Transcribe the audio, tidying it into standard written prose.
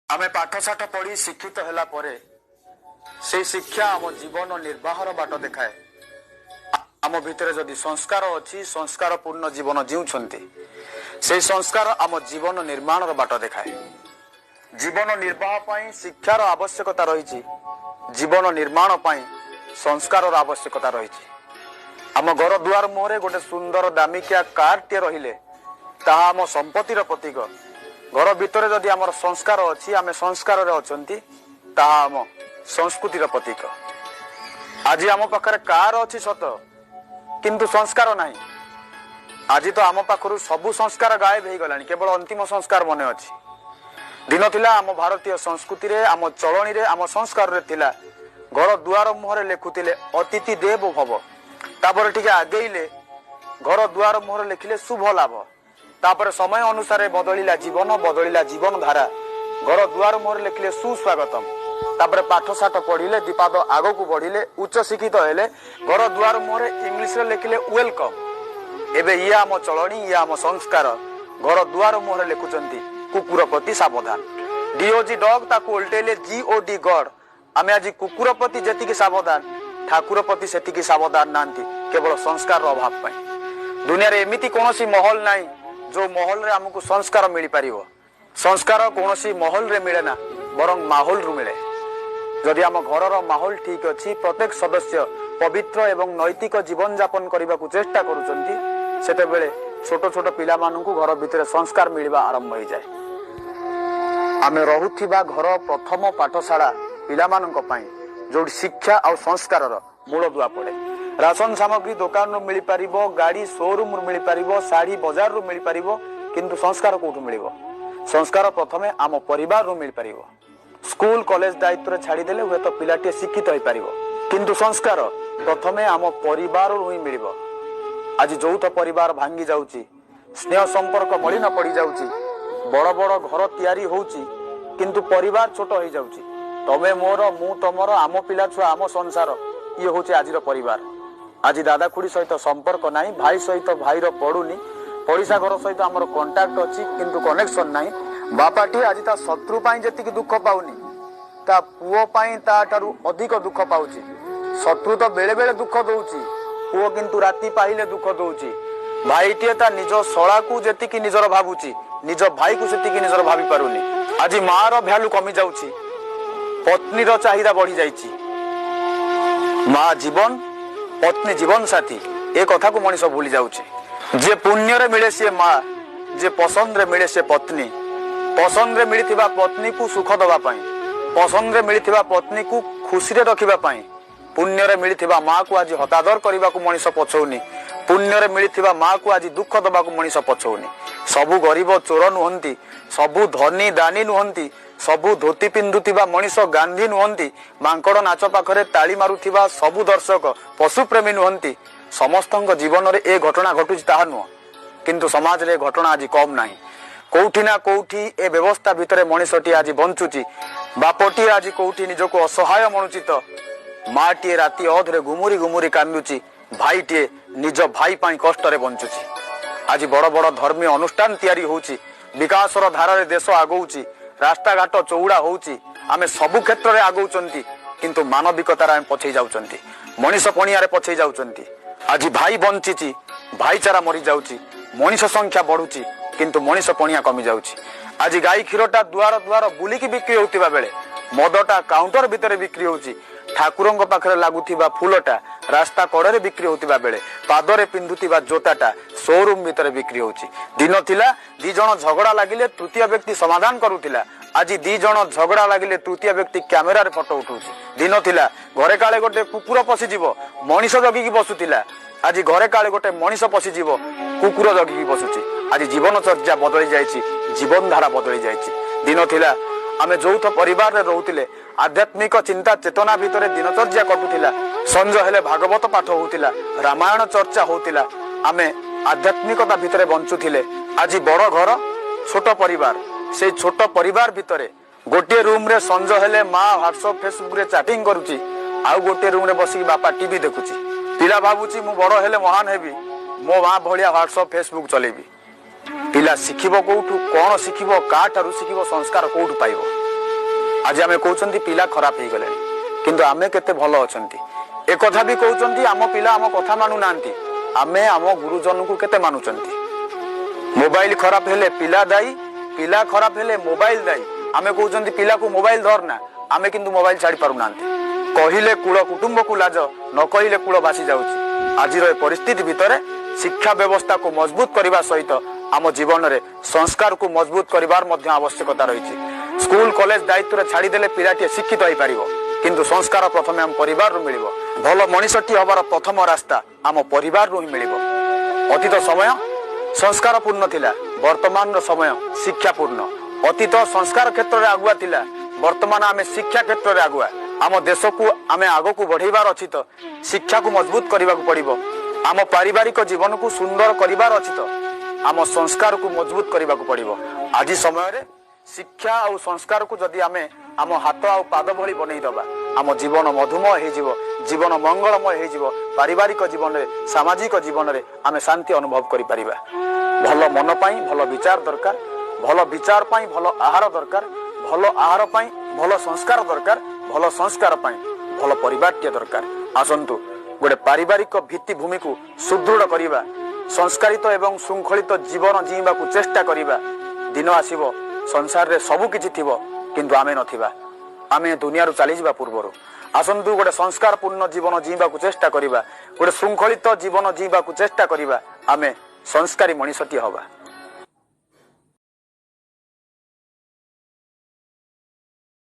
ଆମେ ପାଠଶାଠ ପଢ଼ି ଶିକ୍ଷିତ ହେଲା ପରେ ସେଇ ଶିକ୍ଷା ଆମ ଜୀବନ ନିର୍ବାହର ବାଟ ଦେଖାଏ। ଆମ ଭିତରେ ଯଦି ସଂସ୍କାର ଅଛି, ସଂସ୍କାର ପୂର୍ଣ୍ଣ ଜୀବନ ଜିଉଛନ୍ତି, ସେଇ ସଂସ୍କାର ଆମ ଜୀବନ ନିର୍ମାଣର ବାଟ ଦେଖାଏ। ଜୀବନ ନିର୍ବାହ ପାଇଁ ଶିକ୍ଷାର ଆବଶ୍ୟକତା ରହିଛି, ଜୀବନ ନିର୍ମାଣ ପାଇଁ ସଂସ୍କାରର ଆବଶ୍ୟକତା ରହିଛି। ଆମ ଘର ଦୁଆର ମୁହଁରେ ଗୋଟେ ସୁନ୍ଦର ଦାମିକିଆ କାରଟିଏ ରହିଲେ ତାହା ଆମ ସମ୍ପତ୍ତିର ପ୍ରତୀକ। ଘର ଭିତରେ ଯଦି ଆମର ସଂସ୍କାର ଅଛି, ଆମେ ସଂସ୍କାରରେ ଅଛନ୍ତି, ତାହା ଆମ ସଂସ୍କୃତିର ପ୍ରତୀକ। ଆଜି ଆମ ପାଖରେ କାର ଅଛି ସତ, କିନ୍ତୁ ସଂସ୍କାର ନାହିଁ। ଆଜି ତ ଆମ ପାଖରୁ ସବୁ ସଂସ୍କାର ଗାୟବ ହେଇଗଲାଣି, କେବଳ ଅନ୍ତିମ ସଂସ୍କାର ମନେ ଅଛି। ଦିନ ଥିଲା ଆମ ଭାରତୀୟ ସଂସ୍କୃତିରେ, ଆମ ଚଳଣିରେ, ଆମ ସଂସ୍କାରରେ ଥିଲା ଘର ଦୁଆର ମୁହଁରେ ଲେଖୁଥିଲେ ଅତିଥି ଦେବ ଭବ। ତାପରେ ଟିକେ ଆଗେଇଲେ ଘର ଦୁଆର ମୁହଁରେ ଲେଖିଲେ ଶୁଭ ଲାଭ। ତାପରେ ସମୟ ଅନୁସାରେ ବଦଳିଲା ଜୀବନ, ବଦଳିଲା ଜୀବନ ଧାରା, ଘର ଦୁଆର ମୁହଁରେ ଲେଖିଲେ ସୁସ୍ୱାଗତମ। ତାପରେ ପାଠ ସାଠ ପଢିଲେ, ଦିପାଦ ଆଗକୁ ବଢିଲେ, ଉଚ୍ଚ ଶିକ୍ଷିତ ହେଲେ, ଘର ଦୁଆର ମୁହଁରେ ଇଂଲିଶରେ ଲେଖିଲେ welcome. ଏବେ ଇଏ ଆମ ଚଳଣି, ଇଏ ଆମ ସଂସ୍କାର। ଘର ଦୁଆର ମୁହଁରେ ଲେଖୁଛନ୍ତି କୁକୁର ପ୍ରତି ସାବଧାନ। ଡିଓଜି ଡଗ୍, ତାକୁ ଓଲଟେଇଲେ ଜି ଓ ଡି ଗଡ୍। ଆମେ ଆଜି କୁକୁର ପ୍ରତି ଯେତିକି ସାବଧାନ, ଠାକୁର ପ୍ରତି ସେତିକି ସାବଧାନ ନାହାନ୍ତି, କେବଳ ସଂସ୍କାରର ଅଭାବ ପାଇଁ। ଦୁନିଆରେ ଏମିତି କୌଣସି ମହଲ ନାହିଁ ଯୋଉ ମହଲରେ ଆମକୁ ସଂସ୍କାର ମିଳିପାରିବ। ସଂସ୍କାର କୌଣସି ମହଲରେ ମିଳେ ନା, ବରଂ ମାହୋଲରୁ ମିଳେ। ଯଦି ଆମ ଘରର ମାହୋଲ ଠିକ ଅଛି, ପ୍ରତ୍ୟେକ ସଦସ୍ୟ ପବିତ୍ର ଏବଂ ନୈତିକ ଜୀବନ ଯାପନ କରିବାକୁ ଚେଷ୍ଟା କରୁଛନ୍ତି, ସେତେବେଳେ ଛୋଟ ଛୋଟ ପିଲାମାନଙ୍କୁ ଘର ଭିତରେ ସଂସ୍କାର ମିଳିବା ଆରମ୍ଭ ହେଇଯାଏ। ଆମେ ରହୁଥିବା ଘର ପ୍ରଥମ ପାଠଶାଳା ପିଲାମାନଙ୍କ ପାଇଁ, ଯୋଉଠି ଶିକ୍ଷା ଆଉ ସଂସ୍କାରର ମୂଳଦୁଆ ପଡେ। ରାସନ ସାମଗ୍ରୀ ଦୋକାନରୁ ମିଳିପାରିବ, ଗାଡି ସୋରୁମରୁ ମିଳିପାରିବ, ଶାଢୀ ବଜାରରୁ ମିଳିପାରିବ, କିନ୍ତୁ ସଂସ୍କାର କୋଉଠୁ ମିଳିବ? ସଂସ୍କାର ପ୍ରଥମେ ଆମ ପରିବାରରୁ ମିଳିପାରିବ। ସ୍କୁଲ କଲେଜ ଦାୟିତ୍ୱରେ ଛାଡ଼ିଦେଲେ ହୁଏତ ପିଲାଟିଏ ଶିକ୍ଷିତ ହେଇପାରିବ, କିନ୍ତୁ ସଂସ୍କାର ପ୍ରଥମେ ଆମ ପରିବାରରୁ ହିଁ ମିଳିବ। ଆଜି ଯୌଥ ପରିବାର ଭାଙ୍ଗି ଯାଉଛି, ସ୍ନେହ ସମ୍ପର୍କ ମଳିନ ପଡିଯାଉଛି, ବଡ ବଡ ଘର ତିଆରି ହଉଛି, କିନ୍ତୁ ପରିବାର ଛୋଟ ହେଇଯାଉଛି। ତମେ ମୋର, ମୁଁ ତମର, ଆମ ପିଲା ଛୁଆ, ଆମ ସଂସାର, ଇଏ ହଉଛି ଆଜିର ପରିବାର। ଆଜି ଦାଦା ଖୁଡି ସହିତ ସମ୍ପର୍କ ନାହିଁ, ଭାଇ ସହିତ ଭାଇର ପଡୁନି, ପଡିଶା ଘର ସହିତ ଆମର କଣ୍ଟାକ୍ଟ ଅଛି କିନ୍ତୁ କନେକ୍ସନ ନାହିଁ। ବାପାଟି ଆଜି ତା ଶତ୍ରୁ ପାଇଁ ଯେତିକି ଦୁଃଖ ପାଉନି, ତା ପୁଅ ପାଇଁ ତାଠାରୁ ଅଧିକ ଦୁଃଖ ପାଉଛି। ଶତ୍ରୁ ତ ବେଳେ ବେଳେ ଦୁଃଖ ଦଉଛି, ପୁଅ କିନ୍ତୁ ରାତି ପାହିଲେ ଦୁଃଖ ଦଉଛି। ଭାଇଟିଏ ତା ନିଜ ଶଳାକୁ ଯେତିକି ନିଜର ଭାବୁଛି, ନିଜ ଭାଇକୁ ସେତିକି ନିଜର ଭାବି ପାରୁନି। ଆଜି ମାର ଭ୍ୟାଲୁ କମି ଯାଉଛି, ପତ୍ନୀର ଚାହିଦା ବଢି ଯାଇଛି। ମା ଜୀବନ, ପତ୍ନୀ ଜୀବନ ସାଥୀ, ଏ କଥାକୁ ମଣିଷ ଭୁଲି ଯାଉଛି। ଯିଏ ପୁଣ୍ୟରେ ମିଳେ ସିଏ ମା, ଯିଏ ପସନ୍ଦରେ ମିଳେ ସେ ପତ୍ନୀ। ପସନ୍ଦରେ ମିଳିଥିବା ପତ୍ନୀକୁ ସୁଖ ଦବା ପାଇଁ, ପସନ୍ଦରେ ମିଳିଥିବା ପତ୍ନୀକୁ ଖୁସିରେ ରଖିବା ପାଇଁ, ପୁଣ୍ୟରେ ମିଳିଥିବା ମାକୁ ଆଜି ହତାଦର କରିବାକୁ ମଣିଷ ପଛଉନି। ପୁଣ୍ୟରେ ମିଳିଥିବା ମାକୁ ଆଜି ଦୁଃଖ ଦବାକୁ ମଣିଷ ପଛଉନି। ସବୁ ଗରିବ ଚୋର ନୁହନ୍ତି, ସବୁ ଧନୀ ଦାନୀ ନୁହନ୍ତି, ସବୁ ଧୋତି ପିନ୍ଧୁଥିବା ମଣିଷ ଗାନ୍ଧୀ ନୁହନ୍ତି, ମାଙ୍କଡ ନାଚ ପାଖରେ ତାଳି ମାରୁଥିବା ସବୁ ଦର୍ଶକ ପଶୁପ୍ରେମୀ ନୁହନ୍ତି। ସମସ୍ତଙ୍କ ଜୀବନରେ ଏ ଘଟଣା ଘଟୁଛି ତାହା ନୁହଁ, କିନ୍ତୁ ସମାଜରେ ଏ ଘଟଣା ଆଜି କମ ନାହିଁ। କୋଉଠି ନା କୋଉଠି ଏ ବ୍ୟବସ୍ଥା ଭିତରେ ମଣିଷଟି ଆଜି ବଞ୍ଚୁଛି। ବାପଟିଏ ଆଜି କୋଉଠି ନିଜକୁ ଅସହାୟ ମଣୁଛି ତ ମାଟିଏ ରାତି ଅଧରେ ଗୁମୁରି ଗୁମୁରି କାନ୍ଦୁଛି, ଭାଇଟିଏ ନିଜ ଭାଇ ପାଇଁ କଷ୍ଟରେ ବଞ୍ଚୁଛି। ଆଜି ବଡ ବଡ ଧର୍ମୀୟ ଅନୁଷ୍ଠାନ ତିଆରି ହଉଛି, ବିକାଶର ଧାରାରେ ଦେଶ ଆଗଉଛି, ରାସ୍ତାଘାଟ ଚଉଡା ହଉଛି, ଆମେ ସବୁ କ୍ଷେତ୍ରରେ ଆଗଉଛନ୍ତି, କିନ୍ତୁ ମାନବିକତାରେ ଆମେ ପଛେଇ ଯାଉଛନ୍ତି, ମଣିଷ ପଣିଆରେ ପଛେଇ ଯାଉଛନ୍ତି। ଆଜି ଭାଇ ବଞ୍ଚିଛି, ଭାଇଚାରା ମରିଯାଉଛି, ମଣିଷ ସଂଖ୍ୟା ବଢୁଛି, କିନ୍ତୁ ମଣିଷ ପଣିଆ କମି ଯାଉଛି। ଆଜି ଗାଈ କ୍ଷୀରଟା ଦୁଆର ଦୁଆର ବୁଲିକି ବିକ୍ରି ହଉଥିବା ବେଳେ ମଦଟା କାଉଣ୍ଟର ଭିତରେ ବିକ୍ରି ହଉଛି, ଠାକୁରଙ୍କ ପାଖରେ ଲାଗୁଥିବା ଫୁଲଟା ରାସ୍ତା କଡରେ ବିକ୍ରି ହଉଥିବା ବେଳେ ପାଦରେ ପିନ୍ଧୁଥିବା ଜୋତାଟା ସୋରୁମ ଭିତରେ ବିକ୍ରି ହଉଛି। ଦିନ ଥିଲା ଦି ଜଣ ଝଗଡା ଲାଗିଲେ ତୃତୀୟ ବ୍ୟକ୍ତି ସମାଧାନ କରୁଥିଲା, ଆଜି ଦି ଜଣ ଝଗଡା ଲାଗିଲେ ତୃତୀୟ ବ୍ୟକ୍ତି କ୍ୟାମେରାରେ ଫଟୋ ଉଠଉଛି। ଦିନ ଥିଲା ଘରେ କାଳେ ଗୋଟେ କୁକୁର ପଶିଯିବ ମଣିଷ ଜଗିକି ବସୁଥିଲା, ଆଜି ଘରେ କାଳେ ଗୋଟେ ମଣିଷ ପଶିଯିବ କୁକୁର ଜଗିକି ବସୁଛି। ଆଜି ଜୀବନଚର୍ଯ୍ୟା ବଦଳି ଯାଇଛି, ଜୀବନ ଧାରା ବଦଳି ଯାଇଛି। ଦିନ ଥିଲା ଆମେ ଯୌଥ ପରିବାରରେ ରହୁଥିଲେ, ଆଧ୍ୟାତ୍ମିକ ଚିନ୍ତା ଚେତନା ଭିତରେ ଦିନଚର୍ଯ୍ୟା କଟୁଥିଲା, ସଞ୍ଜ ହେଲେ ଭାଗବତ ପାଠ ହଉଥିଲା, ରାମାୟଣ ଚର୍ଚ୍ଚା ହଉଥିଲା, ଆମେ ଆଧ୍ୟାତ୍ମିକତା ଭିତରେ ବଞ୍ଚୁଥିଲେ। ଆଜି ବଡ ଘର, ଛୋଟ ପରିବାର, ସେଇ ଛୋଟ ପରିବାର ଭିତରେ ଗୋଟିଏ ରୁମରେ ସଞ୍ଜ ହେଲେ ମା ହ୍ୱାଟ୍ସଆପ ଫେସବୁକରେ ଚାଟିଂ କରୁଛି, ଆଉ ଗୋଟିଏ ରୁମରେ ବସିକି ବାପା ଟିଭି ଦେଖୁଛି। ପିଲା ଭାବୁଛି ମୁଁ ବଡ ହେଲେ ମହାନ ହେବି, ମୋ ମା ଭଳିଆ ହ୍ୱାଟ୍ସଆପ ଫେସବୁକ ଚଲେଇବି। ପିଲା ଶିଖିବ କୋଉଠୁ, କଣ ଶିଖିବ, କାହାଠାରୁ ଶିଖିବ, ସଂସ୍କାର କୋଉଠୁ ପାଇବ? ଆଜି ଆମେ କହୁଛନ୍ତି ପିଲା ଖରାପ ହେଇଗଲେଣି, କିନ୍ତୁ ଆମେ କେତେ ଭଲ ଅଛନ୍ତି? ଏକଥା ବି କହୁଛନ୍ତି ଆମ ପିଲା ଆମ କଥା ମାନୁନାହାନ୍ତି। ଆମେ ଆମ ଗୁରୁଜନଙ୍କୁ କେତେ ମାନୁଛନ୍ତି? ମୋବାଇଲ ଖରାପ ହେଲେ ପିଲା ଦାୟୀ, ପିଲା ଖରାପ ହେଲେ ମୋବାଇଲ ଦାୟୀ। ଆମେ କହୁଛନ୍ତି ପିଲାକୁ ମୋବାଇଲ ଧର ନା, ଆମେ କିନ୍ତୁ ମୋବାଇଲ ଛାଡି ପାରୁନାହାନ୍ତି। କହିଲେ କୂଳ କୁଟୁମ୍ବକୁ ଲାଜ, ନ କହିଲେ କୂଳ ଭାସି ଯାଉଛି। ଆଜିର ଏ ପରିସ୍ଥିତି ଭିତରେ ଶିକ୍ଷା ବ୍ୟବସ୍ଥାକୁ ମଜବୁତ କରିବା ସହିତ ଆମ ଜୀବନରେ ସଂସ୍କାରକୁ ମଜବୁତ କରିବାର ମଧ୍ୟ ଆବଶ୍ୟକତା ରହିଛି। ସ୍କୁଲ କଲେଜ ଦାୟିତ୍ୱରେ ଛାଡ଼ିଦେଲେ ପିଲାଟିଏ ଶିକ୍ଷିତ ହେଇପାରିବ, କିନ୍ତୁ ସଂସ୍କାର ପ୍ରଥମେ ଆମ ପରିବାରରୁ ମିଳିବ। ଭଲ ମଣିଷଟିଏ ହବାର ପ୍ରଥମ ରାସ୍ତା ଆମ ପରିବାରରୁ ହିଁ ମିଳିବ। ଅତୀତ ସମୟ ସଂସ୍କାରପୂର୍ଣ୍ଣ ଥିଲା, ବର୍ତ୍ତମାନର ସମୟ ଶିକ୍ଷାପୂର୍ଣ୍ଣ। ଅତୀତ ସଂସ୍କାର କ୍ଷେତ୍ରରେ ଆଗୁଆ ଥିଲା, ବର୍ତ୍ତମାନ ଆମେ ଶିକ୍ଷା କ୍ଷେତ୍ରରେ ଆଗୁଆ। ଆମ ଦେଶକୁ ଆମେ ଆଗକୁ ବଢେଇବାର ଅଛି ତ ଶିକ୍ଷାକୁ ମଜବୁତ କରିବାକୁ ପଡିବ। ଆମ ପାରିବାରିକ ଜୀବନକୁ ସୁନ୍ଦର କରିବାର ଅଛି ତ ଆମ ସଂସ୍କାରକୁ ମଜବୁତ କରିବାକୁ ପଡିବ। ଆଜି ସମୟରେ ଶିକ୍ଷା ଆଉ ସଂସ୍କାରକୁ ଯଦି ଆମେ ଆମ ହାତ ଆଉ ପାଦ ଭଳି ବନେଇଦବା, ଆମ ଜୀବନ ମଧୁମୟ ହେଇଯିବ, ଜୀବନ ମଙ୍ଗଳମୟ ହେଇଯିବ। ପାରିବାରିକ ଜୀବନରେ, ସାମାଜିକ ଜୀବନରେ ଆମେ ଶାନ୍ତି ଅନୁଭବ କରିପାରିବା। ଭଲ ମନ ପାଇଁ ଭଲ ବିଚାର ଦରକାର, ଭଲ ବିଚାର ପାଇଁ ଭଲ ଆହାର ଦରକାର, ଭଲ ଆହାର ପାଇଁ ଭଲ ସଂସ୍କାର ଦରକାର, ଭଲ ସଂସ୍କାର ପାଇଁ ଭଲ ପରିବାରଟିଏ ଦରକାର। ଆସନ୍ତୁ ଗୋଟେ ପାରିବାରିକ ଭିତ୍ତିଭୂମିକୁ ସୁଦୃଢ଼ କରିବା, ସଂସ୍କାରିତ ଏବଂ ଶୃଙ୍ଖଳିତ ଜୀବନ ଜିଇଁବାକୁ ଚେଷ୍ଟା କରିବା। ଦିନ ଆସିବ ସଂସାରରେ ସବୁ କିଛି ଥିବ, କିନ୍ତୁ ଆମେ ନଥିବା, ଆମେ ଦୁନିଆରୁ ଚାଲିଯିବା ପୂର୍ବରୁ। ଆସନ୍ତୁ ଗୋଟେ ସଂସ୍କାରପୂର୍ଣ୍ଣ ଜୀବନ ଜିଇଁବାକୁ ଚେଷ୍ଟା କରିବା, ଗୋଟେ ଶୃଙ୍ଖଳିତ ଜୀବନ ଜିଇଁବାକୁ ଚେଷ୍ଟା କରିବା। ଆମେ ସଂସ୍କାରୀ ମଣିଷଟିଏ ହବା।